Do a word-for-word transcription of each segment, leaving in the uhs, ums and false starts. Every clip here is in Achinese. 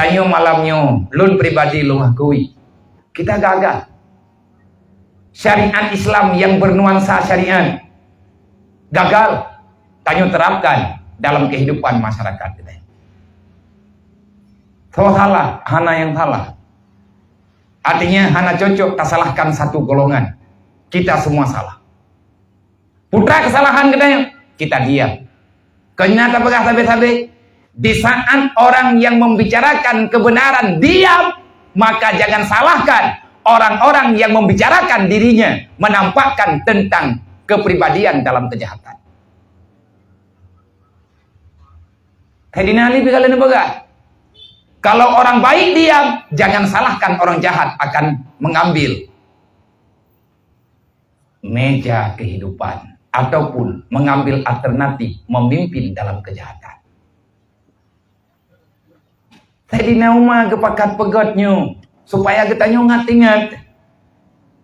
Tanyoe malam nyoe, lôn pribadi lôn akui, kita gagal. Syariat Islam yang bernuansa syariat gagal tanyoe terapkan dalam kehidupan masyarakat kita. Soe salah, hana nyang salah. Artinya, hana cocok tasalahkan satu golongan. Kita semua salah. Putra kesalahan kita, kita diam. Kena tapeugah sabe-sabe, di saat orang yang membicarakan kebenaran diam, maka jangan salahkan orang-orang yang membicarakan dirinya, menampakkan tentang kepribadian dalam kejahatan. Saidina Ali pih ka lheueh neupeugah, kalau orang baik diam, jangan salahkan orang jahat akan mengambil meja kehidupan ataupun mengambil alternatif memimpin dalam kejahatan. Saidina Umar geupakat peugét nyoe supaya geutanyoe ngat ingat.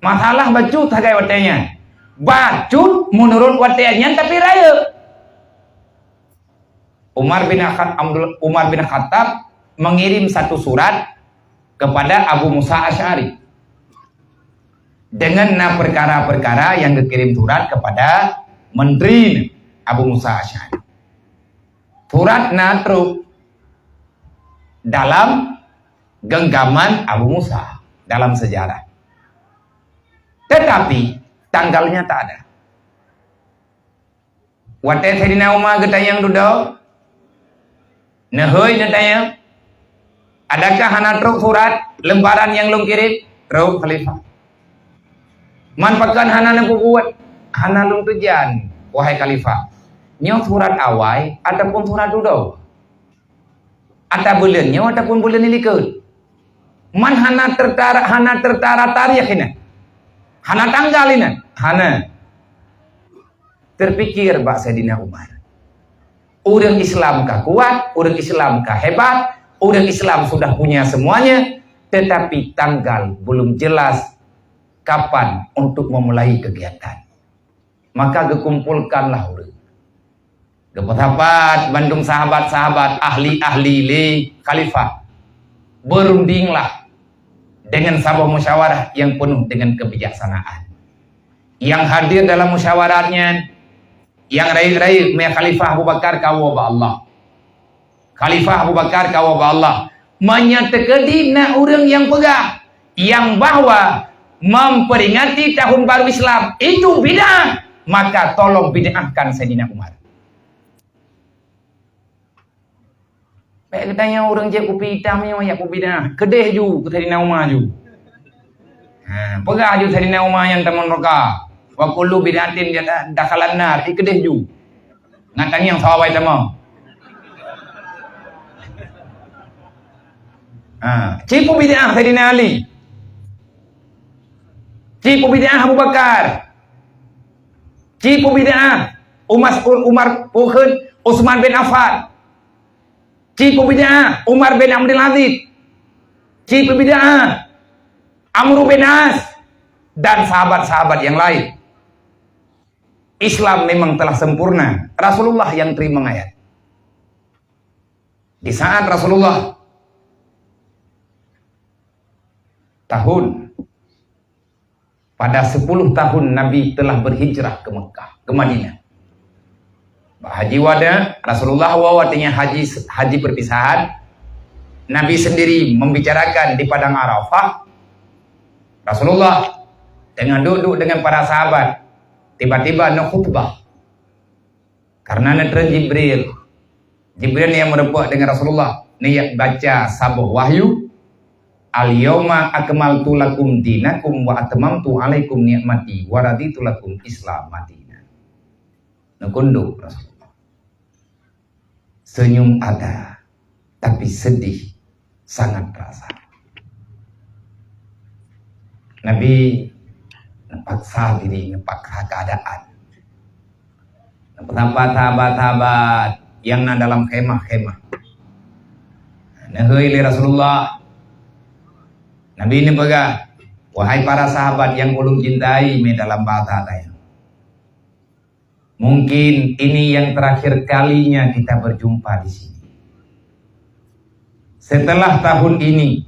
Masalah bacut sagai watée nyan. Bacut meunurot watée nyan tapi rayeuk. Umar bin Khat-, Abdul, Umar bin Khattab mengirim satu surat kepada Abu Musa Asy'ari dengan na perkara-perkara yang dikirim surat kepada menteri Abu Musa Asy'ari. Surat na trok dalam genggaman Abu Musa dalam sejarah. Tetapi tanggalnya tak ada. Watée Saidina Umar geutanyong dudoe, neuhôi neutanyong, "Adakah hana trok surat lembaran nyang lôn kirém?" "Trok, Khalifah." "Man pakon hana neupeubuet?" "Hana lôn teujan, wahai Khalifah. Nyoe surat awai ataupun surat dudoe? Ata buleuen nyoe ataupun buleuen likot? Man hana tertara, hana tertara tarikh inan? Hana tanggal inan?" "Hana." Terpikir bak Saidina Umar, ureuëng Islam ka kuat, ureuëng Islam ka hebat, ureuëng Islam sudah punya semuanya, tetapi tanggal belum jelas kapan untuk memulai kegiatan. Maka geukumpolkanlah ureuëng. Geupeusapat bandum sahabat-sahabat, ahli-ahli lé khalifah. Berundinglah dengan saboh musyawarah yang penuh dengan kebijaksanaan. Yang hadir dalam musyawarah nyan, nyang rayeuk-rayeuk, meu Khalifah Abu Bakar kawoe bak Allah. Khalifah Abu Bakar kawoe bak Allah. Meunyoe teukeudi na ureuëng nyang peugah nyang bahwa memperingati tahun baru Islam itu bid'ah, maka tolong bid'ahkan Saidina Umar. Bék geutanyoe ureuëng jép kupi itam nyoe jak peubid'ah, keudeh ju keu Saidina Umar ju. Ha, peugah ju Saidina Umar nyang tamong neuraka. "Wa kullu bid'atin dakhalan nar," eh, keudeh ju. Ngat tangieng sawawa tamong. Ha, ci peubid'ah Saidina Ali. Ci peubid'ah Abu Bakar. Ci peubid'ah Umar, Umar, bukon, Utsman bin Affan. Ci peubid'ah Umar bin Abdul Aziz. Ci peubid'ah Amr bin As dan sahabat-sahabat yang lain. Islam memang telah sempurna. Rasulullah yang terima ayat. Di saat Rasulullah tahun, pada sepuluh tahun Nabi telah berhijrah ke Mekah, ke Madinah. Bak haji wada, Rasulullah wa-, watée nyan haji, haji perpisahan, Nabi sendiri membicarakan di padang Arafah. Rasulullah tengah duduk dengan para sahabat, tiba-tiba na khutbah. Karena neutreun Jibril. Jibril nyang meurumpok dengan Rasulullah, neujak baca saboh wahyu, "Al-yauma akmaltu lakum dinakum wa atmamtu alaikum ni'mati wa raditu lakum Islam madina." Neukundok Rasulullah. Senyum ada, tapi sedih sangat terasa. Nabi neupaksa diri, neupaksa keadaan. Neupeusapat sahabat-sahabat nyang na dalam khemah-khemah. Neuhôi lé Rasulullah. Nabi neupeugah, "Wahai para sahabat nyang ulôn cintai, meu dalam basa tanyoe. Mungkin ini yang terakhir kalinya kita berjumpa di sini. Setelah tahun ini,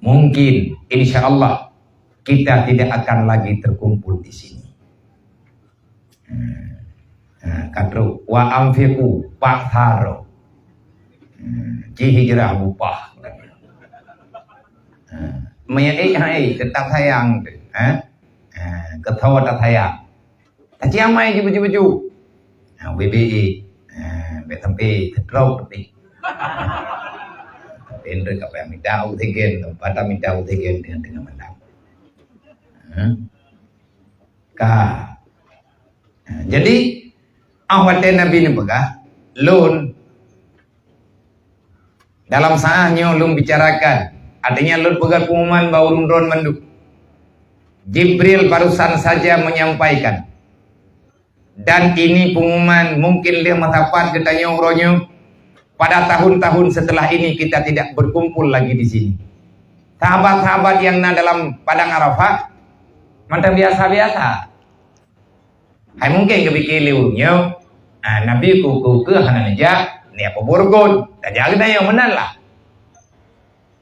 mungkin, insya Allah, kita tidak akan lagi terkumpul di sini. Hmm. Ha, ka trok, "Wa anfiqu, paktaro." Hmm, ci hijrah bupah. Ha, meuék hai, teutap sayang teuh, ha? Ha, keuthoe that sayang. Taciamai ji baju-baju. Ha, B B E. Ha, bèk sampai teutrok tapi. Tapi ka payah mita oksigen, tempat mita oksigen dengan tengah malam. Ha? Ka. Ha, jadi, ah, watèe Nabi neupeugah, "Lôn, dalam saát nyoe lôn bicarakan, artinya lôn peugah pengumuman bak ureuëng droen mandum. Jibril barusan saja menyampaikan. Dan ini pengumuman mungkin lheueh meusapat geutanyoe uroe nyoe, pada tahun-tahun setelah ini kita tidak berkumpul lagi di sini." Sahabat-sahabat yang na dalam padang Arafah, mantong biasa-biasa. Hai mungkin geupike lé ureuëng nyoe, ah, Nabi ku-, ku-, keu hana neujak, neujak peubuet rukon, tajak geutanyoe meunan lah.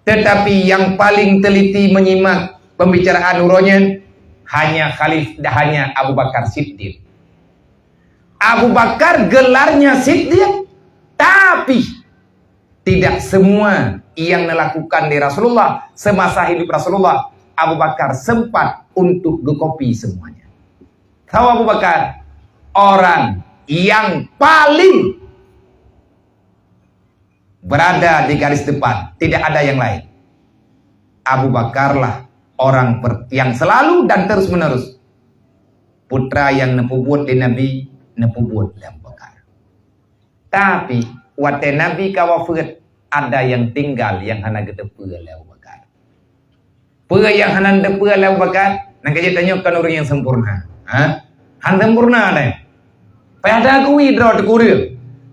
Tetapi yang paling teliti menyimak pembicaraan uroe nyan hanya Khalif-, hanya Abu Bakar Siddiq. Abu Bakar gelarnya Siddiq, tapi tidak semua yang dilakukan di Rasulullah semasa hidup Rasulullah, Abu Bakar sempat untuk geukopi semuanya. Tahu Abu Bakar, orang yang paling berada di garis depan, tidak ada yang lain. Abu Bakarlah orang per-, yang selalu dan terus-menerus. Putra yang neupeubuet lé Nabi, neupeubuet lé Abu Bakar. Tapi, watèe Nabi ka wafeuet, ada yang tinggal yang hana geuteupeue lé Abu Bakar. Peue nyang hana teupeu lé Abu Bakar? Nyang ka jeuet tanyoe kon ureuëng nyang sempurna. Ha? Hana sempurna deh. Payah diakui droe teuh kureueng.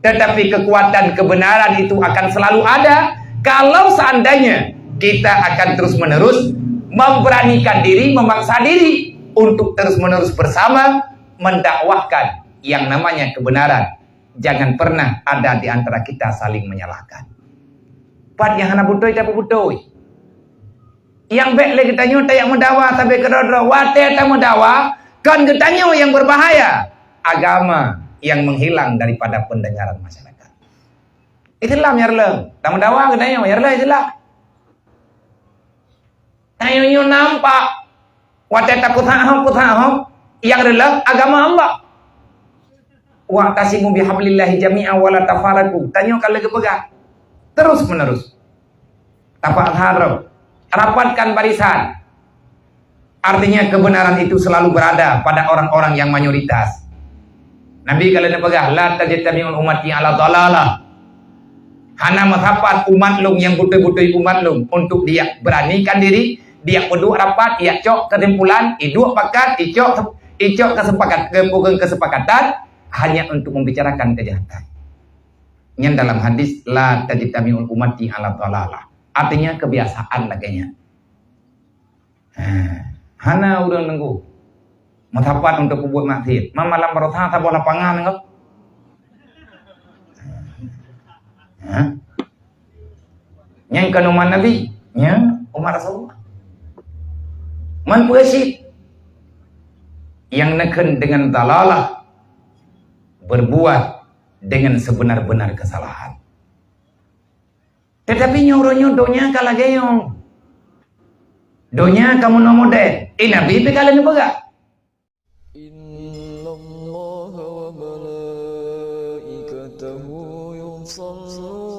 Tetapi kekuatan kebenaran itu akan selalu ada kalau seandainya kita akan terus-menerus memberanikan diri, memaksa diri untuk terus-menerus bersama mendakwahkan yang namanya kebenaran. Jangan pernah ada di antara kita saling menyalahkan. Pat nyang hana beutôi, tapeubeutôi. Nyang bèk lé geutanyoe tajak meudawa sabe keudroe-droe. Watèe tameudawa, kon geutanyoe nyang beubahaya. Agama nyang menghilang daripada pendengaran masyarakat. Islam nyang reuloh. Tameudawa geutanyoe, nyang reuloh Islam. Tanyoe nyoe nampak. Watèe tapeusahoe-peusahoe, nyang reuloh agama Allah. "Wa'tasimu bihablillahi jami'an wa la tafarraqu." Tanyoe ka lheueh geupeugah. Terus menerus. Tapeusahoe. Rapatkan barisan. Artinya kebenaran itu selalu berada pada orang-orang yang mayoritas. Nabi ka lheueh neupeugah, "La tajtami'u ummati 'ala dhalalah." Hana meusapat umat lôn nyang beutôi-beutôi umat lôn untuk dia beranikan diri, dia peuduek rapat, dia cok kesimpulan, iduek pakat, icok, icok kesepakat, kepukeun kesepakatan hanya untuk membicarakan kejahatan. Nyan dalam hadis, "La tajtami'u ummati 'ala dhalalah." Artinya kebiasaan lagèe nyan. Ha, hana ureuëng neunggu. Meusapat untuk peubuet maksiat. Ma malam baroesa saboh lapangan ngon. Ha? Nyang kon umat Nabi, nya umat Rasulullah. Man peue cit? Nyang neukheun dengan dalalah, berbuat dengan sebenar-benar kesalahan. Tetapi nyoe uroe nyoe donya ka lagèe nyoe. Donya ka meunoe model. Eh, Nabi pih ka lheueh neupeugah. إن الله وملائكته يصلون